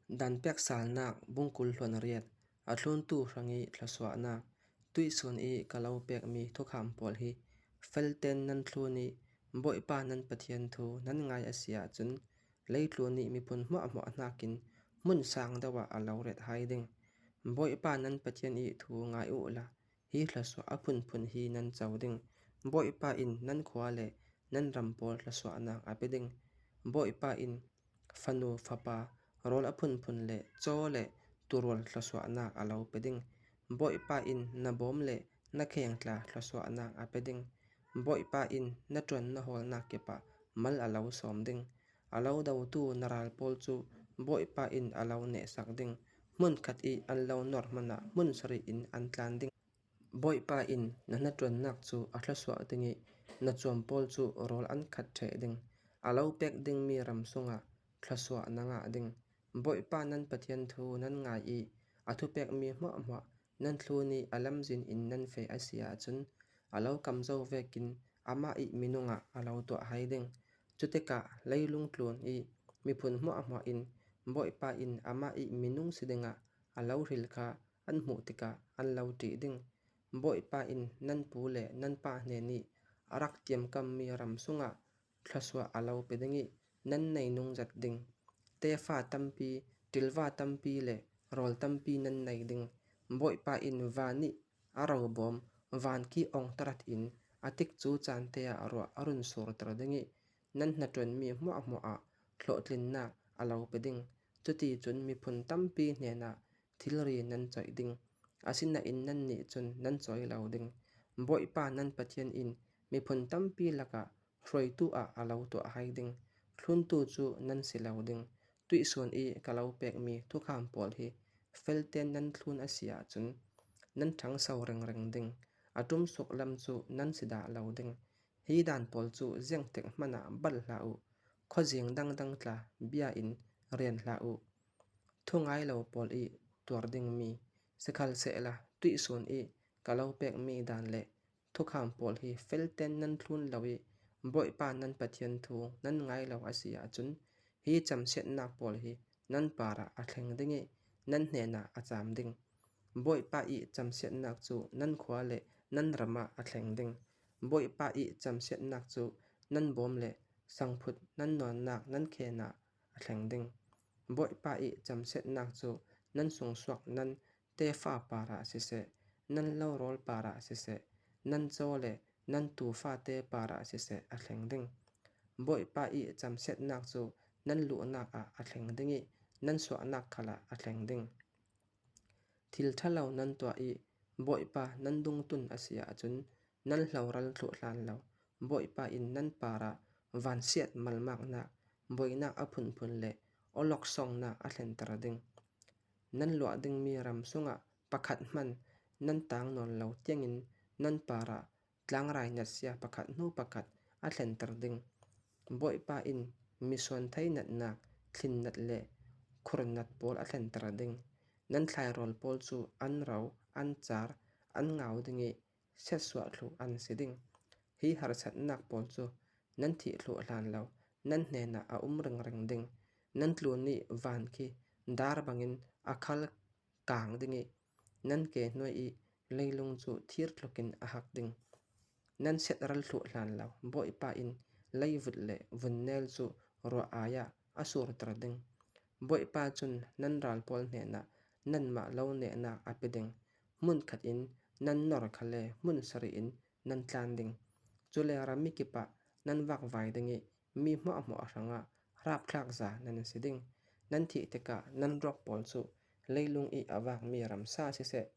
Danpek salnak bungkul hluan riat, a thluntu hrang i thluachuahnak, tuihsun i ka lo pekmi thukham pawl hi felten nan thlun i Bawipa nan Pathian thu nan ngai a si ahcun leitlu nih miphun hmuahhmuah nakin hmun sang deuh ah a lo ret hai ding. Bawipa nan Pathian i thu ngai u law hi thluachuah a phunphun hi nan co ding. Bawipa in nan khua le nan ram pawl thluachuahnak a pe ding. Bawipa in fanu fapa rawl a phunphun le caw le turual thluachuahnak a lo pe ding. Bawipa in na bawm le na khengtla thluachuahnak a pe ding. Bawipa in na ṭuan na hawlnak kip ah mal a lo sawm ding. A lo dotu na ral pawl cu Bawipa in a lo nehsak ding. Hmunkhat i an lo nor hmanh ah hmun sarih in an tlan ding. Bawipa in na hnaṭuannak cu a thluachuah ding i na cuam pawl cu rawl an khat ṭheh ding. A lo pek dingmi ram chungah thluachuah na ngah ding. Bawipa nan Pathian thu nan ngai i a thupekmi hmuahhmuah nan thlun i a lamzin in nan feh a si ahcun a lo kam zo vekin amah i minung ah a lo tuah hai ding. Cutikah leilung tlun i miphun hmuahhmuah in Bawipa in amah i minung si dingah a lo hril kha an hmuh tikah an lo ṭih ding. Bawipa in nan pu le nan pa hnen i a rak tiamkammi ram chungah thluachuah a lo pe ding i nan neinung zat ding. Tefa tampi, ṭilva tampi le rawl tampi nan nei ding. Bawipa in va nih a robawm van khi ong tarat in a tikcu caan te ah ruah a run surter ding i nan hnaṭuanmi hmuahhmuah ah hlawhtlinnak a lo pe ding. Cuti cun miphun tampi hnenah thilri nan coih ding. Asinain nannih cun nan cawi lo ding. Bawipa nan Pathian in miphun tampi lakah hruaitu ah a lo tuah hai ding. Thluntu cu nan si lo ding. Tuihsun i ka lo pekmi thukham pawl hi felten nan thlun a si ahcun nan ṭhangso ringring ding. A ṭumsuk lam cu nan si dah lo ding. Hi dan pawl cu ziangtik hmanh ah bal hlah u. Khuazing dangdang tla bia in rian hlah u. Thu ngai lo pawl i tuar dingmi sikhalsehla tuihsun i ka lo pekmi dan le thukham pawl hi felten nan thlun lo i Bawipa nan Pathian thu nan ngai lo a si ahcun hi camsiatnak pawl hi nan par ah a thleng ding i nan hnenah a caam ding. Bawipa i camsiatnak cu nan khua le nan ram ah a thleng ding. Bawipa i camsiatnak cu nan bawm le sangphut nan nawnnak nan khen ah a thleng ding. Bawipa i camsiatnak cu nan sungsuak nan tefa par ah siseh, nan lorawl par ah siseh, nan caw le nan tuufate par ah siseh a thleng ding. Bawipa i camsiatnak cu nan luhnak ah a thleng ding i nan suahnak khal ah a thleng ding. Thil ṭhalo nan tuah i Bawipa nan dungtun a si ahcun nan hloral thluh hlan lo Bawipa in nan par ah vansiat malmaknak, buainak a phunphun le awlokchongnak a thlenter ding. Nan luah dingmi ram chungah pakhat hmanh nan taang nawn lo tiangin nan par ah tlangrai natsia pakhat hnu pakhat a thlenter ding. Bawipa in misuan theinatnak, thlinnat le khurnat pawl a thlenter ding. Nan thlairawl pawl cu an ro, an car, an ngau ding i siatsuah thlu an si ding. Hi harsatnak pawl cu nan thih thlu hlan lo nan hnenah a um ringring ding. Nan tlun i van khi dar bangin a khal kaang ding i nan ke hnuai i leilung cu thir tlukin a hak ding. Nan setral thluh hlan lo Bawipa in leivut le vunnel cu ruah ai ah a surter ding. Bawipa cun nan ral pawl hnenah nanmah lo nehnak a pe ding. Hmunkhat in nan nor kha le hmun sarih in nan tlan ding. Cule rami kip ah nan vakvai ding i mi hmuahhmuah hrangah rapthlak za nan si ding. Nan thih tikah nan ruak pawl cu leilung i a vakmi ramsa siseh,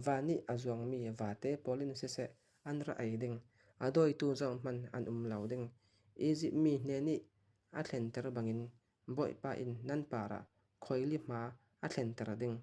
van i a zuangmi vate pawl in siseh an ra ei ding. A dawitu zohhmanh an um lo ding. Izipt mi hne nih a thlenter bangin Bawipa in nan par ah khuaili hma a thlenter ding.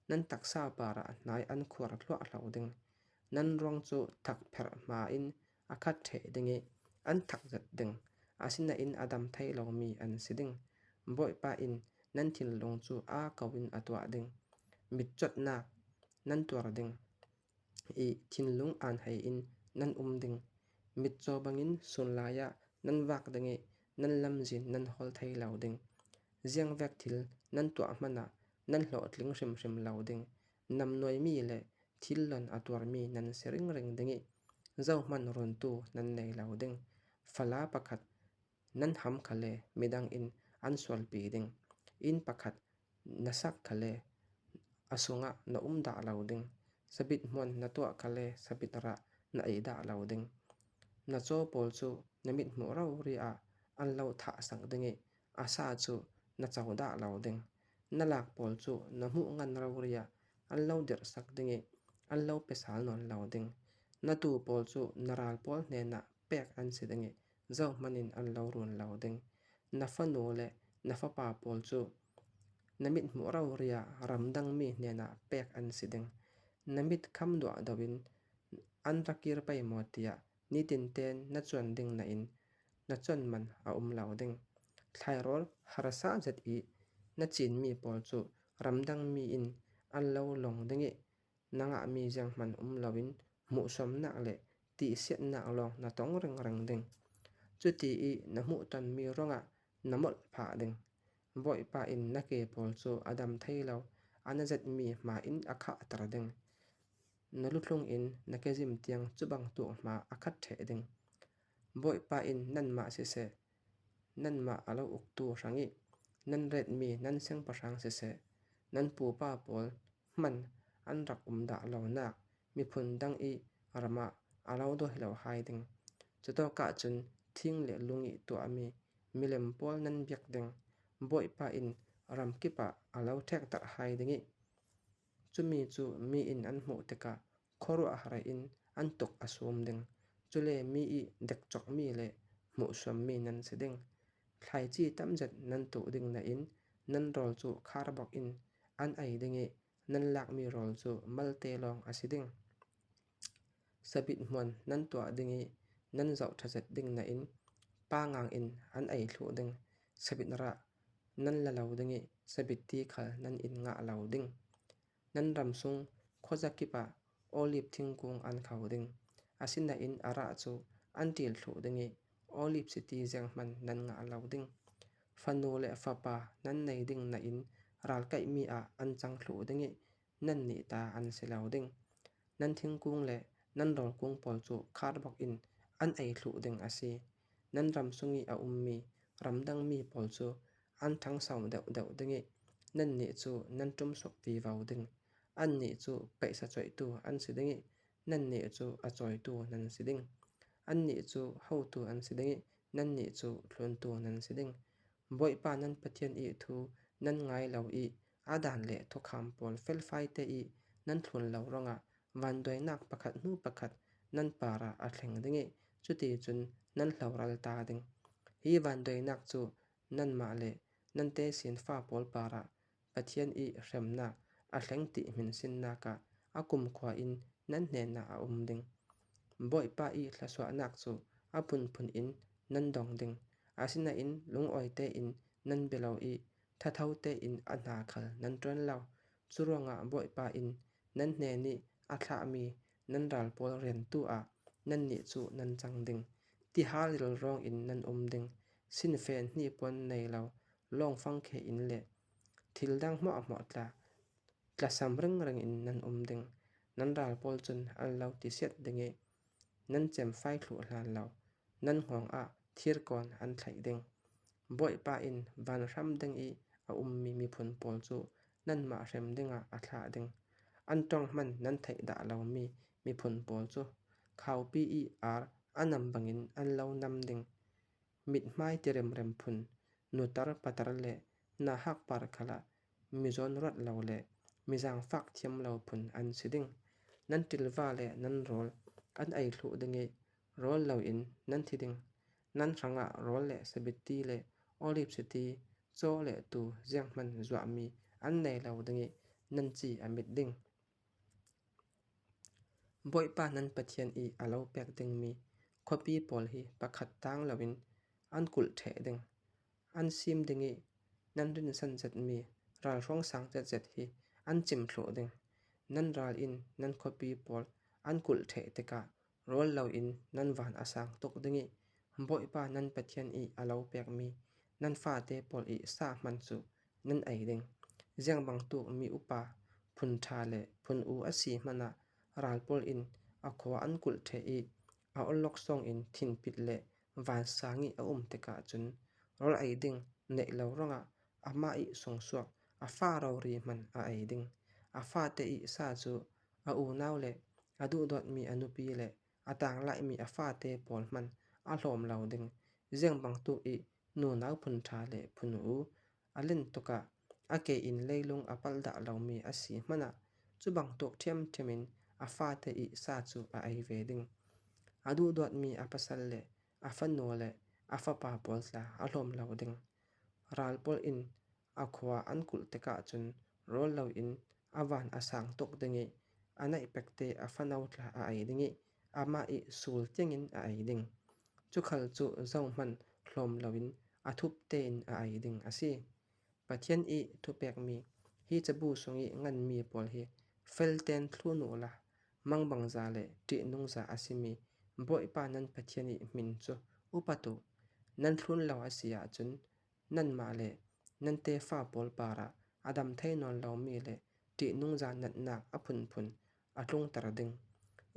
Nan taksa par ah hnai an khuar hluahhlo ding. Nan ruang cu thakpherh hma in a khat ṭheh ding i an thakzat ding, asinain a dam thai lomi an si ding. Bawipa in nan thinlung cu aa ko in a tuah ding. Mitcawtnak nan tuar ding i thinlung aan hei in nan um ding. Mitcaw bangin sunlai ah nan vak ding i nan lamzin nan hawl thai lo ding. Ziangvek thil nan tuah hmanh ah nan hlawhtling hrimhrim lo ding. Namnuaimi le thil lon a tuarmi nan si ringring ding i zohhmanh runtu nan nei lo ding. Fala pakhat nan ham kha le midang in an sualpi ding. Inn pakhat na sak kha le a sungah na um dah lo ding. Sabit hmuan na tuah kha le sabit rah na ei dah lo ding. Na caw pawl cu na mithmuh rori ah an lo thah sak ding i a sa cu na co dah lo ding. Na lak pawl cu na hmuh ngan rori ah an lo dirh sak ding i an lo pe sal nawn lo ding. Na tuu pawl cu na ral pawl hnenah pek an si ding i zohhmanh in an lo run lo ding. Na fanu le na fapa pawl cu na mithmuh rori ah ramdangmi hnenah pek an si ding. Na mit kham duahdo in an ra kir pei maw tiah nitin tein na cuan ding nain na cuan man a um lo ding. Thlairawl harsa zet i na cinmi pawl cu ramdangmi in an lo long ding i na ngahmi zeihmanh um loin hmuhsawmnak le tihsiatnak lawng na tong ringring ding. Cuti i na hmuhtonmi ruangah na molh phah ding. Bawipa in na ke pawl cu a dam thai lo, a na zetmi hma in a khahter ding. Na luthlung in na kezim tiang cu bantuk hma a khat ṭheh ding. Bawipa in nanmah siseh, nanmah a lo uktu hrang i nan retmi nan siangpahrang siseh, nan pupa pawl hman an rak um dah lonak miphun dang i ram ah a lo dawi lo hai ding. Cutawk ahcun thing le lung i tuahmi milem pawl nan biak ding. Bawipa in ramkip ah a lo ṭhekdarh hai ding i cumi cu mi in an hmuh tikah khuaruahhar in an tuk a sum ding. Cule mi i dekcokmi le hmuhsuammi nan si ding. Thlaici tamzet nan tuh ding nain nan rawl cu kharbok in an ei ding i nan lakmi rawl cu malte lawng a si ding. Sabit hmuan nan tuah ding i nan zoh ṭhazet ding nain pangang in an ei thlu ding. Sabit rah nan la lo ding i sabit ti khal nan in ngah lo ding. Nan ram sung khuazakip ah oliv thingkung an kho ding. Asinain a rah cu an ṭil thlu ding i oliv chiti zeihmanh nan ngah lo ding. Fanu le fapa nan nei ding nain ralkaihmi ah an cang thlu ding i nannih ta an si lo ding. Nan thingkung le nan rawlkung pawl cu kharbok in an ei thlu ding a si. Nan ram sung i a ummi ramdangmi pawl cu an ṭhangso deuhdeuh ding i nannih cu nan ṭumsuk vivo ding. Annih cu peihsa coihtu an si ding i nannih cu a cawitu nan si ding. Annih cu hotu an si ding i nannih cu thluntu nan si ding. Bawipa nan Pathian i thu nan ngai lo i a dan le thukham pawl felfai te i nan thlun lo ruangah vanduainak pakhat hnu pakhat nan par ah a thleng ding i cuticun nan hloral ta ding. Hi vanduainak cu nanmah le nan tesin fa pawl par ah Pathian i hremnak a thleng ti hminsinnak ah a kumkhua in nan hnenah a um ding. Bawipa i thluachuahnak cu a phunphun in nan dong ding. Asinain lungawi tein nan bia lo i thatho tein a hna khal nan ṭuan lo. Curuangah Bawipa in nan hnen i a thlahmi nan ral pawl rian tu ah nannih cu nan cang ding. Tihal rilrawng in nan um ding. Sinfen hnipuan nei lo lawngfang khe in le thil dang hmuahhmuah tla tlasam ringring in nan um ding. Nan ral pawl cun an lo ti siat ding i nan cemfai thluh hlan lo nan hngawng ah thirkawn an thlaih ding. Bawipa in vanhram ding i a ummi miphun pawl cu nanmah hrem dingah a thlah ding. An ṭong hmanh nan theih dah lomi miphun pawl cu khaupi i ar a nam bangin an lo nam ding. Mithmai ti remrem phun, nutar patar le nahak par khal ah mizawn ruat lo le mizaangfak thiam lo phun an si ding. Nan ṭilva le nan rawl an ei thluh ding i rawl loin nan thi ding. Nan hrangah rawl le sabitti le oliv chiti, caw le tuu zianghmanh zuahmi an nei lo ding i nan ci a mit ding. Bawipa nan Pathian i a lo pek dingmi khuapi pawl hi pakhat tang loin an kulh ṭheh ding. An sim ding i nan rinsan zetmi ralhruang sang zetzet hi an cim thluh ding. Nan ral in nan khuapi pawl an kulh ṭheh tikah rawl loin nan van a sang tuk ding i Bawipa nan Pathian i a lo pekmi nan fate pawl i sa hmanh cu nan ei ding. Ziang bantuk mi upa phun ṭha le phun u a si hmanh ah ral pawl in a khua an kulh ṭheh i a awlokchong in thinpit le vansang i a um tikah cun rawl ei ding neih lo ruangah amah i sungsuak a fa rori hmanh a ei ding. A fate i sa cu a unau le a duhdawtmi a nupi le a tang laimi a fate pawl hmanh a hlawm lo ding. Ziang bantuk i nunau phun ṭha le phun u a len tuk ah a ke in leilung a pal dah lomi a si hmanh ah cu bantuk ṭhiamṭhiam in a fate i sa cu a ei ve ding. A duhdawtmi a pasal le a fanu le a fapa pawl tla a hlawm lo ding. Ral pawl in a khua an kulh tikah cun rawl loin a van a sang tuk ding i a naihpekte a fano tla a ei ding i amah i sul tiangin a ei ding. Cukhal cu zohhmanh hlawm loin a thup tein a ei ding a si. Pathian i thupekmi hi cabu sung i nganmi pawl hi fel tein thlun u law mangbangza le ṭihnungza a simi Bawipa nan Pathian i min cu upat u. Nan thlun lo a si ahcun nanmah le nan tefa pawl parah a dam thai nawn lomi le ṭihnungza natnak a phunphun a tlungter ding.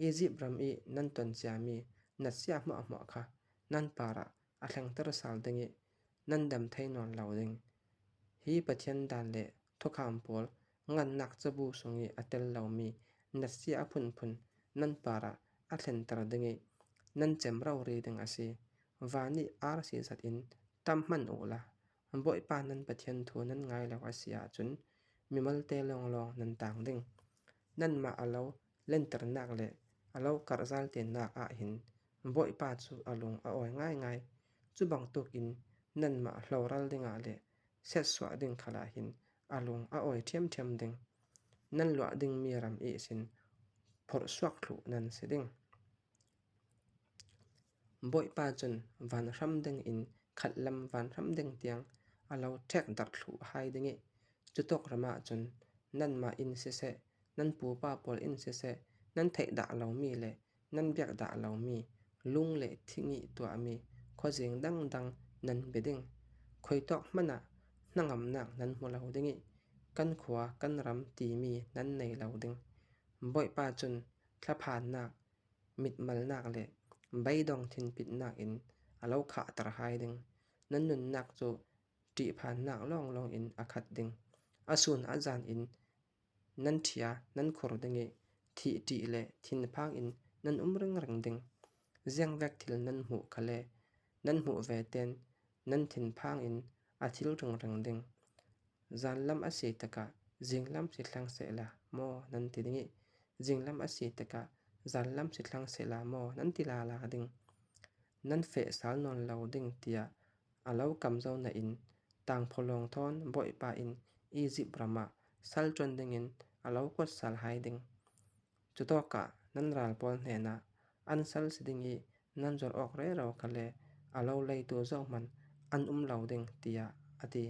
Izipt ram i nan ton ciami natsia hmuahhmuah kha nan parah a thlengter sal ding i nan dam thai nawn lo ding. Hi Pathian dan le thukham pawl ngannak cabu sung i a tel lomi natsia a phunphun nan parah a thlenter ding i nan cem rori ding a si. Van i arsi zat in tam hmanh u la, Bawipa nan Pathian thu nan ngai lo a si ahcun mimalte lawnglawng nan tang ding. Nanmah a lo lenternak le a lo karhzal tenak ah hin Bawipa cu a lung a awi ngaingai. Cu bantukin nanmah hloral dingah le setsuah ding khal ah hin a lung a awi ṭhiamṭhiam ding. Nan luah dingmi ram ihsin phorhsuak thlu nan si ding. Bawipa cun vanhram dingin khatlam vanhram ding tiang a lo ṭhekdarh thlu hai ding i cutawk ram ah cun nanmah inn siseh, nan pupa pawl inn siseh, nan theih dah lomi le nan biak dah lomi lung le thing i tuahmi khuazing dangdang nan bia ding. Khuitawk hmanh ah hnangamnak nan hmu lo ding i kan khua kan ram timi nan nei lo ding. Bawipa cun thlaphannak, mitmalnak le beidong thinpitnak in a lo khahter hai ding. Nan nunnak cu ṭihphannak lawnglawng in a khat ding. A sun a zan in nan ṭhia nan khur ding i thih ṭih le thinphang in nan um ringring ding. Ziangvek thil nan hmuh kha le nan hmuh ve ten nan thinphang in a thil ringring ding. Zanlam a si tikah zinglam si thlang sehla maw nan ti ding i zinglam a si tikah zanlam si thlang sehla maw nan ti lala ding. Nan feh sal nawn lo ding tiah a lo kam zo na in tangphawlawng thawn Bawipa in Izipt ram ah sal ṭuan dingin a lo kuat sal hai ding. Cutawk ah nan ral pawl hnenah an sal si ding i nan zuar awk rero kha le a lo leitu zohhmanh an um lo ding tiah a ti.